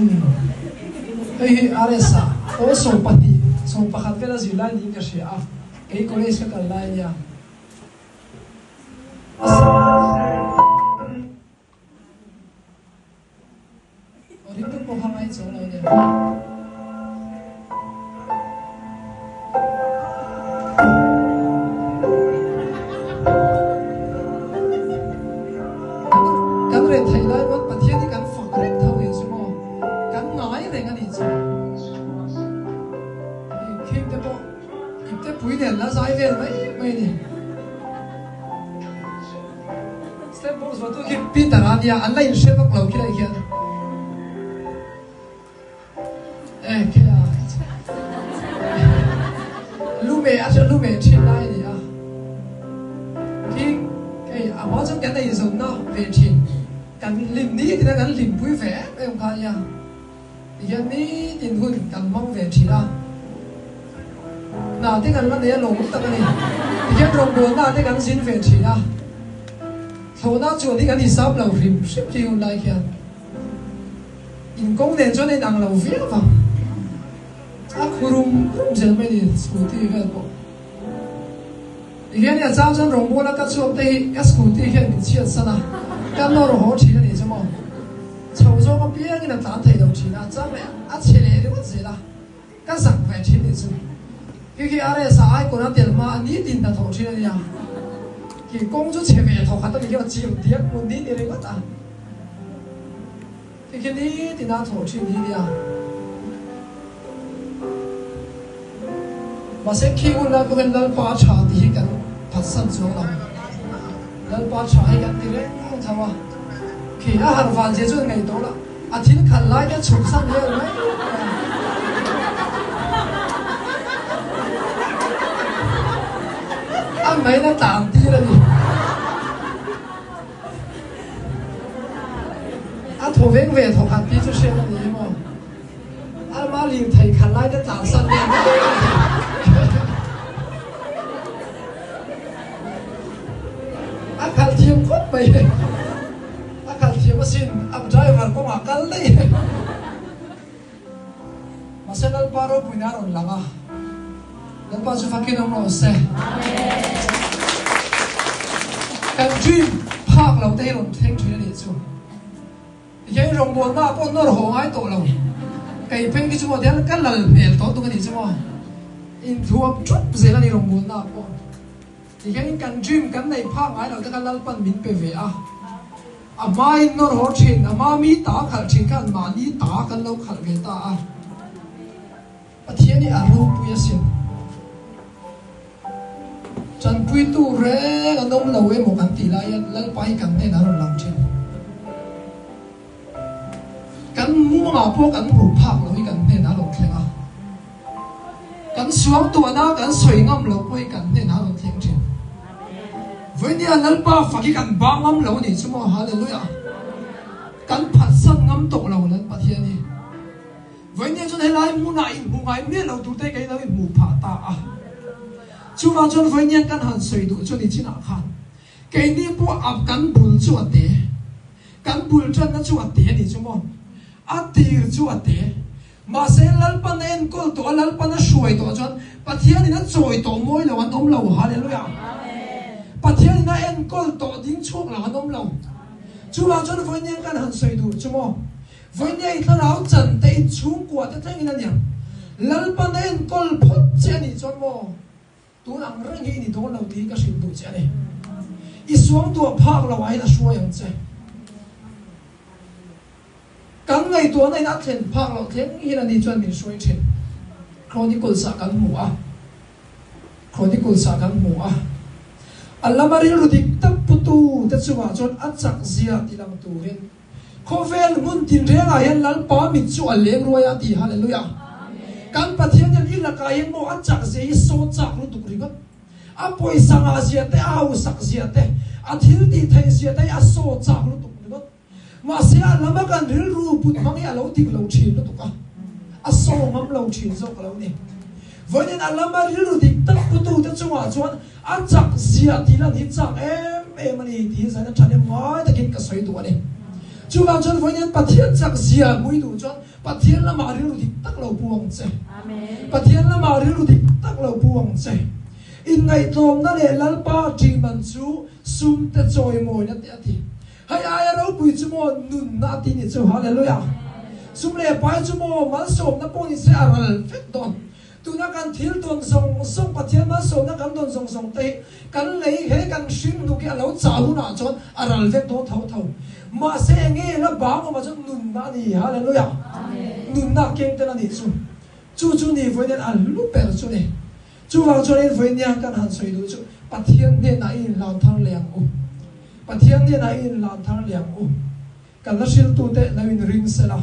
Hei hi RS-ah pawl 12, 11 vel a zir lai niin ka hria a, kei college ka kal lai a nia. Aw ringtu pawh kha ngai chuang lo nia. Kan reh theih lai pawn Pathian hi kan fak reng tho eng chu maw? Kan ngai reng a nih chu. Khing te pawh ipte pui nen la zai vel mai mai a ni. Step box vatu khi Peter a nia, an la inhre vak lo khilai khian. Eh, khi a. Lume a chu lume thin lai a ni a. Khi hei a hma chuan kan eizawnna ve thin. Kan hlim ni tina kan hlimpui ve em em kha a nia. Tihian nitin hun kan hmang ve thin a, hna te kan la nei a lawm tak a ni. Tihian rawngbawlna te kan zin ve thin a, thlawhna chuan hi kan hisap lo hrim hrim khi hun lai khian inkawng nen chuan a inang lo viau vang. A khu rum rum zel mai a ni scooty vel pawh. Tihian i a chang chuan rawngbawla ka chhuak te hi ka scooty hian min chhiat san a, ka nawr haw thin a nih chu maw. Chho zawng apiangin a tlan thei lo thin a, chang leh a chhe leh ringawt zel a, ka zak ve thin nih chu. Khi khi RS a icon a tel hma a nitin hnathawh thin a nia. Khi kawng chu chhe ve thawkhat a nih hian a chim diak hmun ni ni ringawt a. Khi khi nitin a thawh thin hi nia. Mahse khi hun lai pawh hian Lalpa a tha tih hi kan phatsan chuang lo. Lalpa tha hi kan ti reng tho a. Khi a harh van zia chuan ngaihtuah la, a thil khalh lai te chhuk san vel mai mai a. A ngaihna tlan tir a ni. A thaw veng ve thaw khat tih chu hriat a ni hi maw? Alma lirthei khalh lai te tlan san vel mai mai. A khalh thiam khawp mai. A khalh thiam asin a driver kawngah kal daih. Mahse Lalpa ropuina a rawn lang a, Lalpa chu fakin awm rawh se. Kan dream phak lo te hi rawn thleng thin a nih chu. Tikhian rawngbawlna ah pawh nawr haw ngai tawh lo. Kei phei khi chu maw tihian ka lal hmel tawh tuk a nih chu maw. Inthuam thup zel a ni rawngbawlna ah pawh. Tikhian kan dream kan neih phak ngai lo te kha Lalpan min pe ve a. A hmain nawr haw thin, a hma mi ta khalh thin khan mahni ta kan lo khalh ve ta a. Pathian hi a ropui asin. Tanpuitu reng an awm lo emaw kan tih lai hian Lalpa hi kan hnenah a rawn lang thin. Kan mumangah pawh kan hmuh phak lo hi kan hnenah a rawn thleng a. Kan suangtuahna kan sawi ngam lo pawh hi kan hnenah a rawn thleng thin. Vawinia Lalpa fak hi kan ba ngam lo a nih chu maw? Hallelujah! Kan phatsan ngam tawh lo Lal Pathian hi. Vawinia chuan helai hmunah inhmu ngai miah lo turte kei lo inhmuh phah ta a. Chuvang chuan vawinia kan han sawi duh chu ni chinah khan keini pawh a kan bul chu a te, kan bul tanna chu a te a nih chu maw? A tir chu a te. Mahse Lalpan a enkawl tawh a, Lalpan a hruai tawh chuan Pathianin a chawi tawh mawi lo an awm lo. Hallelujah! Pathianin a enkawl tawh ding chhuak lo an awm lo. Chuvang chuan vawinia kan han sawi duh chu maw? Vawinia i thlarau chan te in chhungkua te thlengin a nia. Lalpan a enkawl phawt che a nih chuan maw? Tun ang reng hi i ni dawn lo tih ka hrilh duh che a ni. I suangtuah phak lo ah hian a hruai ang che. Kan ngaihtuahna in a thlen phak loh thleng hian ani chuan min hruai thin. Chronicles ah kan hmu a. Chronicles ah kan hmu a. A lama rilru dik tak putu te chungah chuan a chak zia ti lang turin khawvel hmun tinrengah hian Lalpa mit chu a leng ruai a ti. Hallelujah! Kan Pathian hian i lakah hian maw a chak zia hi saw chak lutuk ringawt. A pawisa ngah zia te, a hausak zia te, a thil tih theih zia te hi a saw chak lutuk ringawt. Mahse a lama kan rilru put hmang hi a lo dik lo thin lutuk a, a saw ngam lo thin zawk a lo ni. Vawiin a lama rilru dik tak putute chungah chuan a chak zia tih lan hi chak em em a ni tiin zaina tha nem ngai takin ka sawi duh a ni. Chuvang chuan vawiin Pathian chak zia hmui duh chuan. Pathian lamah rilru dik tak lo pu ang che. Pathian lamah rilru dik tak lo pu ang che. Inngaihtlawmna leh Lalpa ṭih man chu sum te chawimawina te a ti. Hei aia ropui chu maw nunna a ti ni chu. Hallelujah! Sum leh pai chu maw malsawmna pawh ni se a ral vek dawn. Tuna kan thil dawn zawng zawng, Pathian malsawmna kan dawn zawng zawng te hi kan lei he kan hring hnuk hi a lo chah hunah chuan a ral vek dawn tho tho. Mahse enge la bang awmah chuan nunna a ni. Hallelujah! Nunna a keng tel a nih chu. Chu chu ni vawiin a hlu ber chu ni. Chuvang chuanin vawiin kan han sawi duh chu Pathian hnenah i inhlan thar leh ang u. Pathian hnenah i inhlan thar leh ang u. Kan la hriltute lo inring sela.